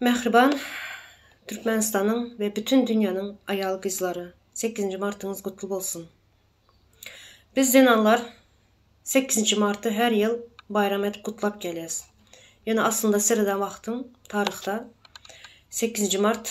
Mähriban Türkmenistanyň we bütin dünýäniň aýal-gyzlary, sekizinji martyňyz gutly bolsun! Biz zenanlar sekizinji marty her ýyl baýram edip gutlap gelýäs. Ýöne aslynda sereden wagtyň taryhda sekizinji mart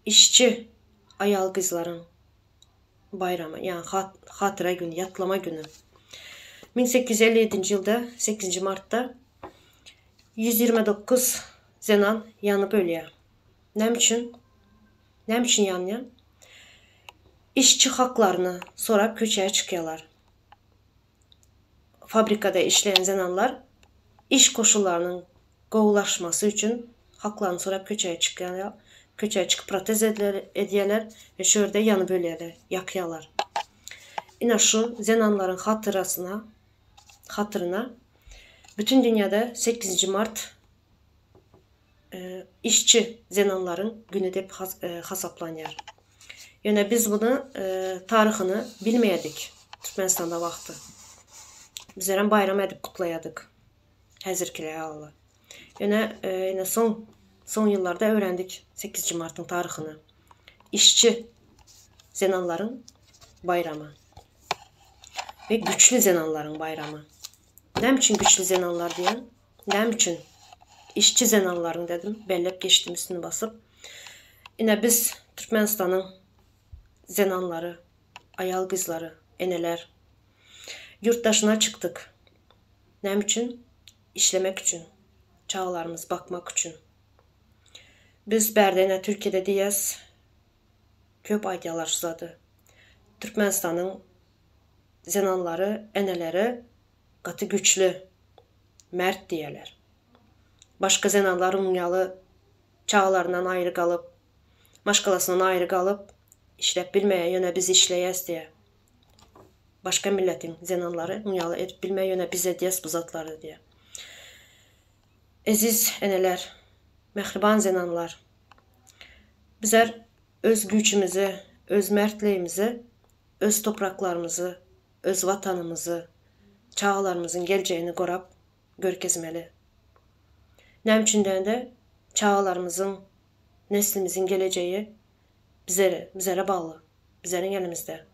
işçi aýal-gyzlaryň baýramy, ýagny hatyra güni, ýatlama güni. 1857-nji ýylda sekizinji martda 129 zenan ýanyp ölýär. Näme üçin? Näme üçin ýanýar? Işçi haklaryny sorap köçä çykýarlar. Fabrikada işleýän zenanlar iş koşullarynyň gowulaşmasy üçin haklaryny sorap köçä çykýarlar, köçä çykyp protest edýärler we şu ýerde ýanyp ölýärler, ýakýarlar. Ine şu zenanlaryň hatyrasyna, hatyryna bütin dünýäde sekizinji mart işçi zenanlaryň güni diýip hasaplanýar. Ýöne biz muny taryhyny bilmeýärdik Türkmenistanda wagty. Bizlerem baýram edip gutlaýardyk. Häzirkiler ýaly. Ýöne ine soň soň ýyllarda öwrendik sekizinji martyň taryhyny. Işçi zenanlaryň baýramy. We güçli zenanlaryň baýramy. Näme üçin güçli zenanlar diýen? Näme üçin? Işçi zenanlaryň dedim, bellep geçdim üstüni basyp. Ine biz Türkmenistanyň zenanlary, aýal-gyzlary, eneler ýurt daşyna çykdyk. Näme üçin? Işlemek üçin, çagalarymyzy bakmak üçin. Biz bärde ine Türkiýede diýýäs, köp aýdýarlar şu zady. Türkmenistanyň zenanlary, eneleri gaty güçli, mert diýýärler. Başga zenanlar onuň ýaly çagalaryndan aýry galyp, maşgalasyndan aýry galyp işläp bilmeýär, ýöne biz işleýäs diýýär. Başga milletiň zenanlary onuň ýaly edip bilmeýär, ýöne biz edýäs bu zatlary diýýär. Eziz eneler, mähriban zenanlar, bizler öz güýjümizi, öz mertligimizi öz topraklarymyzy, öz Watanymyzy, çagalarymyzyň geljegini gorap görkezmeli. Näme üçin diýende, çagalarymyzyň, neslimiziň gelejegi bizere, bizere bagly, bizeriň elimizde.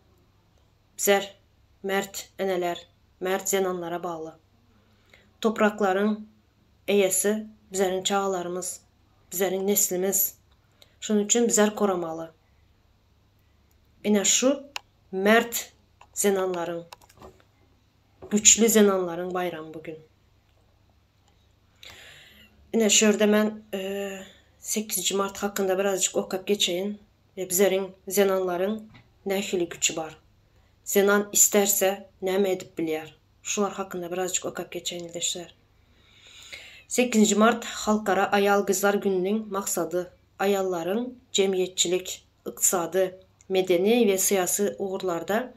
Bizer mert eneler, mert zenanlara bagly. Topraklaryň eýesi bizeriň çagalarymyz, bizeriň neslimiz. Şonuň üçin bizer goramaly. Ine şu mert zenanlaryň, güçli zenanlaryň baýramy bu gün. Ine şu ýerde men sekizinji mart hakynda birazjyk okap geçeýin we bizeriň zenanlaryň nähili güçi bar. Zenan isterse näme edip bilýär. Şular hakynda birazjyk okap geçeýin ildeşler. Sekizinji mart Halkara aýal-gyzlar gününiň maksady aýallaryň jemgyýetçilik, ykdysady, medeni we syýasy ugurlarda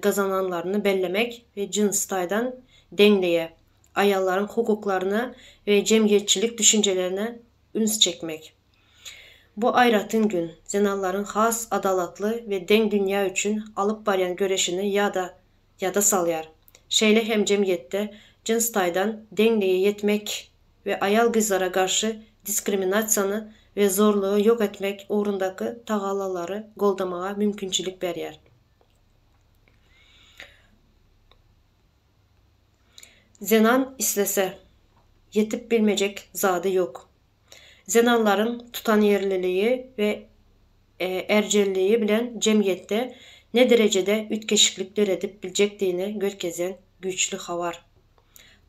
gazananlaryny bellemek we jyns taýdan deňlige, aýallaryň hukuklaryna we jemgyýetçilik düşünjelerine üns çekmek. Bu aýratyn gün, zenanlaryň has adalatly we deň dünýä üçin alyp barýan göreşini ýada ýada salýar. Şeýle hem jemgyýetde jyns taýdan deňlige ýetmek we aýal-gyzlara garşy diskriminasiýany we zorlugy ýok etmek ugrundaky tagallalary goldamaga mümkinçilik berýär. Zenan islese, ýetip bilmejek zady ýok. Zenanlaryň tutanýerliligi we erjelligi bilen jemgyýetde ne derejede üýtgeşiklik döredip biljekdigini görkezýän güýçli habar.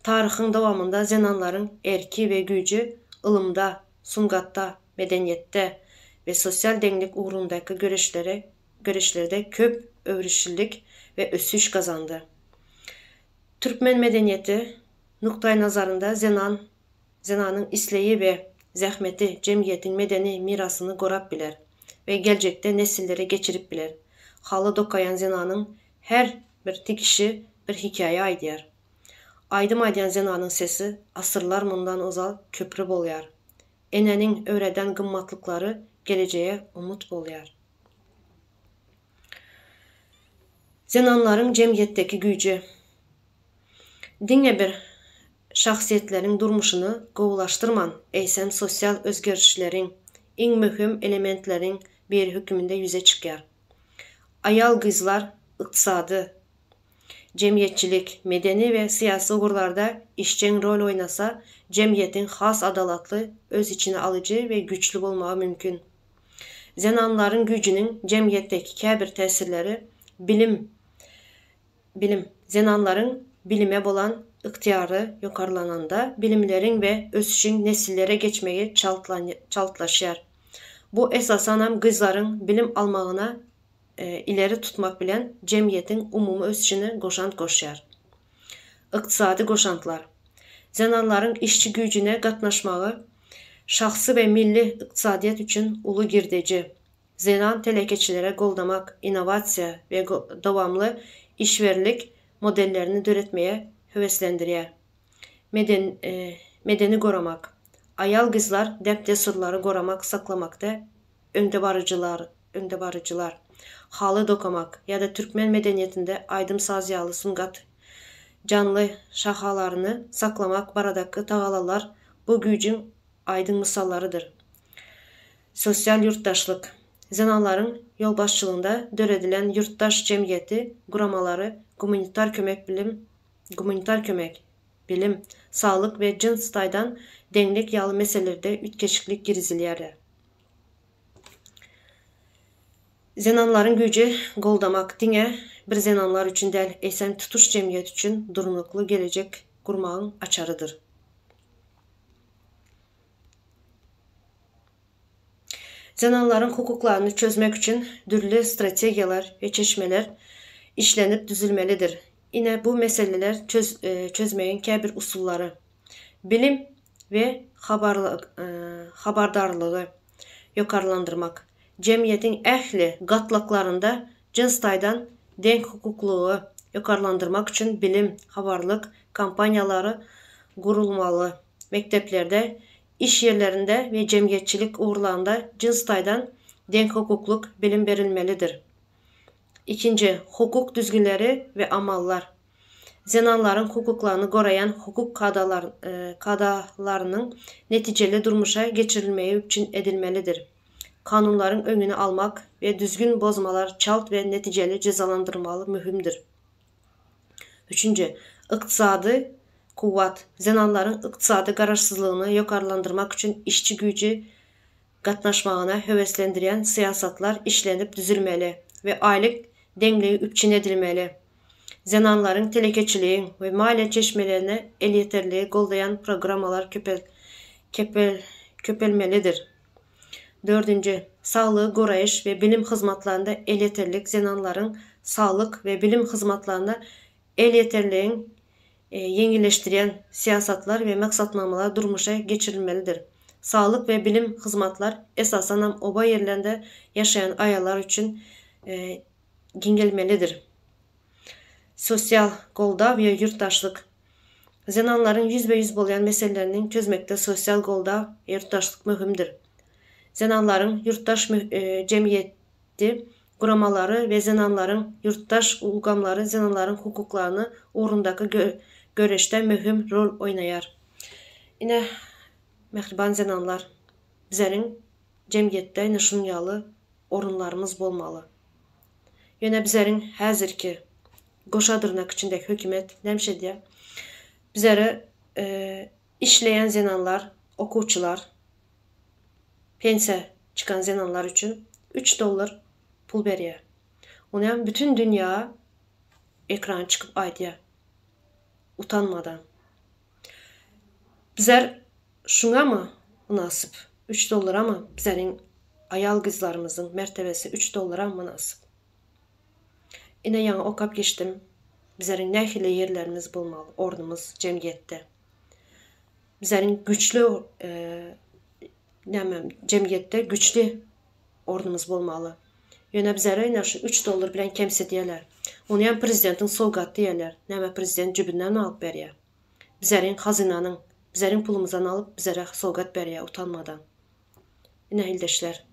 Taryhyň dowamynda zenanlaryň erki we güýji ylymda, sungatda, medeniýetde we sosial deňlik ugrundaky göreşlere göreşlerde köp öwrüşillik we ösüş gazandy. Türkmen medeniýeti nukdaýnazarynda zenan Zenanyň isleýi we zähmeti jemgyýetiň medeni mirasyny gorap biler we geljekde nesillere geçirip biler. Haly dokaýan zenanyň her bir tikişi bir hekaýa aýdýar. Aýdym aýdýan zenanyň sesi asyrlar mundan ozal köpri bolýar. Enäniň öwreden gymmatlyklary gelejege umyt bolýar. Zenanlaryň jemgyýetdeki güýji Diňe bir. şahsyýetleriň durmuşyny gowulaşdyrman, eýsem sosial özgerişleriň iň möhüm elementleriniň biri höküminde ýüze çykýar. Aýal-gyzlar ykdysady, jemgyýetçilik, medeni we syýasy ugurlarda işjeň rol oýnasa, jemgyýetiň has adalatly, öz içine alyjy we güýçli bolmagy mümkin. Zenanlaryň güýjüniň jemgyýetdäki käbir täsirleri bilim, bilim, zenanlaryň bilime bolan ygtyýary ýokarlananda bilimleriň we ösüşiň nesillere geçmegi çaltlaşýar. Bu esasanam gyzlaryň bilim almagyna ileri tutmak bilen jemgyýetiň umumy ösüşine goşant goşýar. Ykdysady goşantlar. Zenanlaryň işçi güýjüne gatnaşmagy şahsy we milli ykdysadyýet üçin uly girdeji. Zenan telekeçilere goldamak, innowasiýa we dowamly işwerlik modellerini döretmege höweslendirýär. Meden medeni goramak. Aýal-gyzlar däp-dessurlary goramak, saklamakda öňdebaryjylar öňdebaryjylar. Haly dokamak ýa-da türkmen medeniýetinde aýdym-saz ýaly sungat janly şahalaryny saklamak baradaky tagalalar bu güýjüň aýdyň mysallarydyr. Sosial ýurtdaşlyk. Zenanlaryň ýolbaşçylygynda döredilen ýurtdaş jemgyýeti guramalary gumanitar kömek bilim gumanitar kömek, bilim, saglyk we jyns taýdan deňlik ýaly meselelerde üýtgeşiklik girizilýärler. Zenanlaryň güýji goldamak diňe bir zenanlar üçin däl, eýsem tutuş jemgyýet üçin durnukly gelejek gurmagyň açarydyr. Zenanlaryň hukuklaryny çözmek üçin dürli strategiýalar we çeşmeler işlenip düzülmelidir. Ine bu meseleler çöz çözmegiň käbir usullary. Bilim we habardarlygy ýokarlandyrmak, jemgyýetiň ähli gatlaklarynda jyns taýdan deňhukuklygy ýokarlandyrmak üçin bilim, habarlyk kampaniýalary gurulmaly, mekdeplerde, iş ýerlerinde we jemgyýetçilik ugurlarynda jyns taýdan deňhukuklyk bilim berilmelidir. Ikinji, hukuk düzgünleri we amallar. Zenanlaryň hukuklaryny goraýan hukuk kadalarynyň netijeli durmuşa geçirilmegi üpjün edilmelidir. Kanunlaryň öňüni almak we düzgün bozmalar çalt we netijeli jezalandyrmaly möhümdir. Üçünji, ykdysady kuwwat. Zenanlaryň ykdysady garaşsyzlygyny ýokarlandyrmak üçin işçi güýji gatnaşmagyna höweslendirýän syýasatlar işlenip düzülmeli we aýlyk deňligi üpjün edilmeli. Zenanlaryň telekeçiligiň we maliýe çeşmelerine elýeterligi goldaýan programmalar köpelmelidir. Dördünji, saglygy goraýyş we bilim hyzmatlarynda elýeterlik zenanlaryň saglyk we bilim hyzmatlaryna elýeterligiň ýeňilleşdirýän syýasatlar we maksatnamalar durmuşa geçirilmelidir. Saglyk we bilim hyzmatlar, esasanam oba ýerlerinde ýaşaýan aýallar üçin giňelmelidir. Sosial goldaw we ýurtdaşlyk. Zenanlaryň ýüzbe-ýüz bolýan meselelerini çözmekde sosial goldaw we ýurtdaşlyk möhümdir. Zenanlaryň ýurtdaş jemgyýeti guramalary we zenanlaryň ýurtdaş ulgamlary zenanlaryň hukuklaryny ugrundaky göreşde möhüm rol oýnaýar. Ine, mähriban zenanlar, bizeriň jemgyýetde ine şunuň ýaly orunlarymyz bolmaly. Ýöne bizeriň häzirki goşa dyrnak içindäki hökümet nämiş edýär? Bizere işleýän zenanlar, okuwçylar, pensiýa çykan zenanlar üçin üç dollar pul berýär. Onam bütin dünýä ekrana çykyp aýdýar. Utanmadan. Bizler şuňamy mynasyp? Üç dollaramy bizleriň aýal-gyzlarymyzyň mertebesi üç dollara mynasyp? Ine ýaňy okap geçdim. Bizleriň nähili ýerlerimiz bolmaly, ornumyz jemgyýetde. Bizleriň güçli näme jemgyýetde güçli ornumyz bolmaly. Ýöne bizlere ine şu üç dollar bilen kemsidýärler. Ony hem prezidentiň sowgaty diýýärler. Näme prezident jübünden alyp berýär. Bizleriň hazynanyň, bizleriň pulumyzdan alyp bizlere sowgat berýär utanmadan. Ine ildeşler.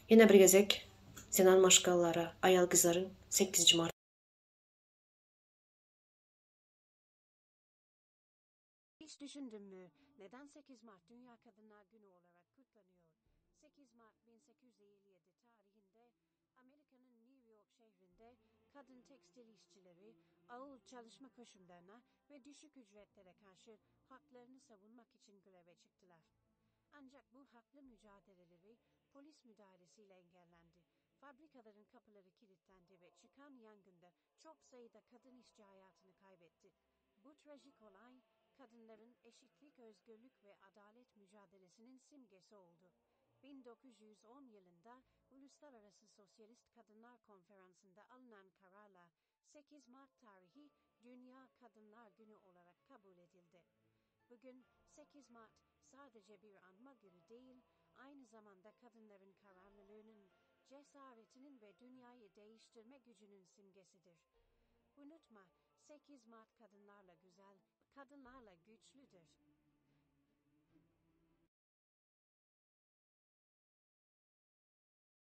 Ýene bir gezek zenan maşgalalara, aýal-gyzlaryň sekizinji mart. Hiç düşündün mü neden 8 Mart Dünya Kadınlar Günü olarak kutlanıyor? 8 Mart 1857 tarihinde Amerika'nın New York şehrinde kadın tekstil işçileri ağır çalışma koşullarına ve düşük ücretlere karşı haklarını savunmak için greve çıktılar. Ancak bu haklı mücadeleleri polis müdahalesiyle engellendi. Fabrikaların kapıları kilitlendi ve çıkan yangında çok sayıda kadın işçi hayatını kaybetti. Bu trajik olay kadınların eşitlik, özgürlük ve adalet mücadelesinin simgesi oldu. 1910 yılında Uluslararası Sosyalist Kadınlar Konferansı'nda alınan kararla 8 Mart tarihi Dünya Kadınlar Günü olarak kabul edildi. Bugün 8 Mart sadece bir anma günü değil, aynı zamanda kadınların kararlılığının, cesaretinin ve dünyayı değiştirme gücünün simgesidir. Unutma, 8 Mart kadınlarla güzel, kadınlarla güçlüdür.